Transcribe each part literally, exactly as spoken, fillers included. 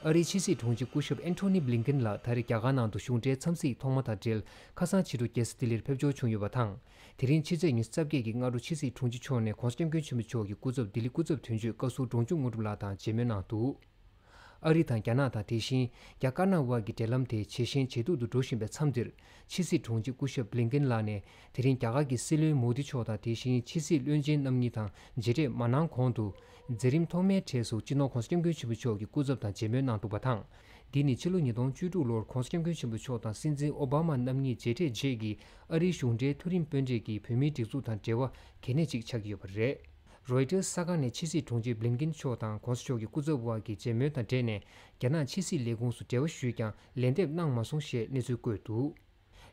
ཨ་རིའི་ཕྱི་སྲིད་དྲུང་ཆེ་སྐུ་ཞབས་ཨན་ཐོ་ནི་བྷི་ལིན་ཀིན་ལགས་ད་རེས་རྒྱ་གར་ནང་དུ་གཞུང་འབྲེལ་འཚམས་གཟིགས་ཐོག་མ་དང་འབྲེལ་ཁ་སང་ཕྱི་དྲོ་རྒྱལ་ས་ལྡི་ལིར་ཕེབས་འབྱོར་བྱུང་ཡོད་པ་དང་། དེ་རིང་ཕྱི་ཚེས་ཉི་ཤུ་རྩ་བརྒྱད་ཀྱི་སྔ་དྲོ་ཕྱི་སྲིད་དྲུང་ཆེ་མཆོག་ནས་༸གོང་ས་༸སྐྱབས་མགོན་ཆེན་པོ་མཆོག་གི་སྐུ་ཚབ་ལྡི་ལི་སྐུ་ཚབ་དོན་གཅོད་བཀའ་ཟུར་འབྲོང་ཆུང་དངོས་གྲུབ་ལགས་དང་མཇལ་མོལ་གནང་འདུག་ཨ་རི་དང་རྒྱ་ནག་དང་དེ་བཞིན་རྒྱ་དཀར་ནག་དབར་གྱི་འབྲེལ་ལམ་དེ་ཇེ་ཞན་ཇེ་སྡུག་ཏུ་འགྲོ་བཞིན་པའི་མཚམས་འདིར། ཕྱི་སྲིད་དྲུང་ཆེ་སྐུ་ཞབས་བྷི་ལིན་ཀིན་ལགས་ནས་དེ་རིང་རྒྱ་གར་གྱི་སྲིད་བློན་མོ་དི་མཆོག་དང་དེ་བཞིན་ཕྱི་སྲིད་བློན་ཆེན་རྣམ་གཉིས་དང་མཇལ་འཕྲད་མ་གནང་གོང་དུ། མཛད་རིམ་ཐོག་མའི་གྲས་སུ་སྤྱི་ནོར་༸གོང་ས་༸སྐྱབས་མགོན་ཆེན་པོ་མཆོག་གི་སྐུ་ཚབ་དང་མཇལ་མོལ་གནང་འདུག་པ་དང་། འདི་ནི་ཕྱི་ལོ་ཉིས་སྟོང་བཅུ་དྲུག་ལོར་༸གོང་ས་༸སྐྱབས་མགོན་ཆེན་པོ་མཆོག་དང་སྲིད་འཛིན་ཨོ་བྷ་མ་རྣམ་གཉིས་མཇལ་འཕྲད་རྗེས་ཀྱི་ཨ་རིའི་གཞུང་འབྲེལ་མཐོ་རིམ་དཔོན་རིགས་ཀྱི་བོད་མིའི་སྒྲིག་འཛུགས་དང་འབྲེལ་བ་གལ་གནད་ཅིག་ཆགས་ཀྱི་ཡོད་པ་རེད། རོའི་ཊར་གསར་ཁང་ནས་ཕྱི་སྲིད་དྲུང་ཆེ་བྷི་ལིན་ཀིན་མཆོག་དང་༸གོང་ས་མཆོག་གི་སྐུ་ཚབ་དབར་གྱི་མཇལ་མོལ་དང་འབྲེལ་ནས་རྒྱ་ནག་ཕྱི་སྲིད་ལས་ཁུངས་སུ་འབྲེལ་བ་ཞུས་ཀྱང་ལན་འདེབས་གནང་མ་སོང་ཞེས་གནས་ཚུལ་བཀོད་འདུག་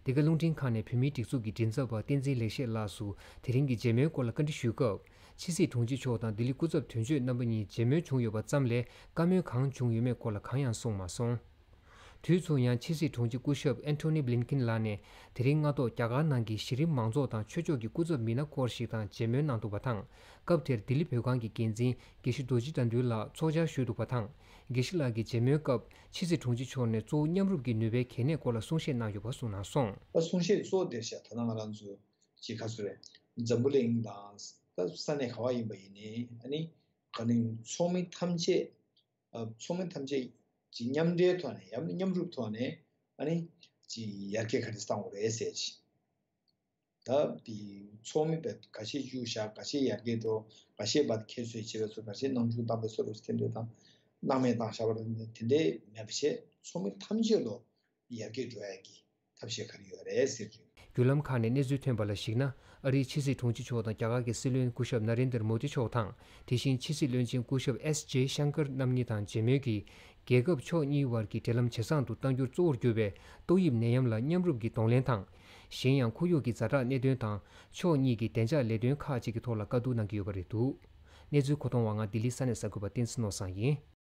འདི་ག་རླུང་འཕྲིན་ཁང་ནས་བོད་མིའི་སྒྲིག་འཛུགས་ཀྱི་མགྲིན་ཚབ་པ་བསྟན་འཛིན་ལེགས་བཤད་ལགས་སུ་དེ་རིང་གི་མཇལ་མོལ་སྐོར་ལ་བཀའ་འདྲི་ཞུས་སྐབས། ཕྱི་སྲིད་དྲུང་ཆེ་མཆོག་དང་ལྡི་ལི་སྐུ་ཚབ་དོན་གཅོད་རྣམ་པ་གཉིས་མཇལ་མོལ་བྱུང་ཡོད་པ་ཙམ་ལས་བཀའ་མོལ་གང་བྱུང་ཡོད་མེད་སྐོར་ལ་གང་ཡང་གསུངས་མ་སོང་། དུས་མཚུངས་ཡང་ཕྱི་སྲིད་དྲུང་ཆེ་སྐུ་ཞབས་ཨན་ཐོ་ནི་བྷི་ལིན་ཀིན་ལགས་ནས་དེ་རིང་སྔ་ཐོག་རྒྱ་གར་ནང་གི་གཞི་རིམ་མང་ཚོགས་དང་ཆོས་ཕྱོགས་ཀྱི་སྐུ་ཚབ་མི་སྣ་སྐོར་ཞིག་དང་མཇལ་མོལ་གནང་འདུག་པ་དང་། སྐབས་དེར་ལྡི་ལི་བོད་ཁང་གི་འགན་འཛིན་དགེ་བཤེས་རྡོ་རྗེ་དགྲ་འདུལ་ལགས་ཚོགས་བཅར་ཞུས་འདུག་པ་དང་། དགེ་བཤེས་ལགས་ཀྱིས་མཇལ་མོལ་སྐབས་ཕྱི་སྲིད་དྲུང་ཆེ་མཆོག་ནས་གཙོ་བོ་མཉམ་རུབ་ཀྱི་ནུས་པའི་གལ་གནད་སྐོར་ལ་གསུང་བཤད་གནང་ཡོད་པ་གསུངས་གནང་སོང་།། གསུང་བཤད་གཙོ་བོ་དེ་བཤད་ད་ལྟ་ང་རང་ཚོ་ཅིག་ག་ཚོད་རེད། འཛམ་བུ་གླིང་དང་ས་གནས་ག་བ་ཡིན་པ་ཡིན་ནའི་ཨ་ནི་ག་ནི་ཚོགས་མི་ཐམས་ཅད། ཨ། ཚོགས་མི་ཐམས་ཅད་ཀྱི་མཉམ་འབྲེལ་ཐོག་ནས་ཡང་མཉམ་རུབ་ཐོག་ནས་ཨ་ནི་ཅིག་ཡར་རྒྱས་ག་རེ་བཏང་དགོས་རེད་ཟེར་ཅིག་ད་དེ་ཚོགས་མི་བས་ག་ཤེད་བཅུག་བཞག་ག་ཤེད་ཡར་རྒྱས་འགྲོ། ག་ཤེད་བར་ཁྱད་གསོད་བྱེད་པའི་སོ་ག་ཤེད་སྣང་ཆུང་བཏང་པའི་སོ་རུ་དེ་འདྲ་དང་། སྣང་མེད་བཏང་བཞག་པ་རེད། དེ་འདྲའི་མེད་པ་བྱས་ཚོགས་མི་ཐམས་ཅད་ལོ་ཡར་རྒྱས་འགྲོ་ཡ་གི་ཐབས་ཤེས་ག་རེ་ཡོད་རེད་ཟེར་དུས། བརྒྱུད་ལམ་ཁག་ནས་གནས་ཚུལ་ཐོན་པ་ལ་གཞིགས་ན། ཨ་རིའི་ཕྱི་སྲིད་དྲུང་ཆེ་མཆོག་དང་རྒྱ་གར་གྱི་སྲིད་བློན་སྐུ་ཞབས་ན་རེན་དར་མོ་དི་མཆོག་དང་། དེ་བཞིན་ཕྱི་སྲིད་བློན་ཆེན་སྐུ་ཞབས་ཨེས་ཇེ་ཤང་ཀར་རྣམ་གཉིས་དང་མཇལ་མོལ་གྱིས། རྒྱལ་ཁབ་ཕྱོགས་གཉིས་བར་གྱི་འབྲེལ་ལམ་ཇེ་བཟང་དུ་གཏང་རྒྱུར་གཙོ་བོར་གྱུར་པའི་ཏོག་དབྱིབས་ནད་ཡམས་ལ་མཉམ་རུབ་ཀྱི་གདོང་ལེན་དང་། གཞན་ཡང་ཁོར་ཡུག་གི་ཛ་དྲག་གནད་དོན་དང་། ཕྱོགས་གཉིས་ཀྱི་བདེ་འཇགས་ལས་དོན་ཁག་ཅིག་གི་ཐོག་ལ་བཀའ་བསྡུར་གནང་གི་ཡོད་པ་རེད་འདུག་གནས་ཚུལ་མཁོ་གཏོང་བ་ང་ལྡི་ལི་ས་གནས་གསར་འགོད་པ་བསྟན་འཛིན་ནོར་བཟང་ཡིན།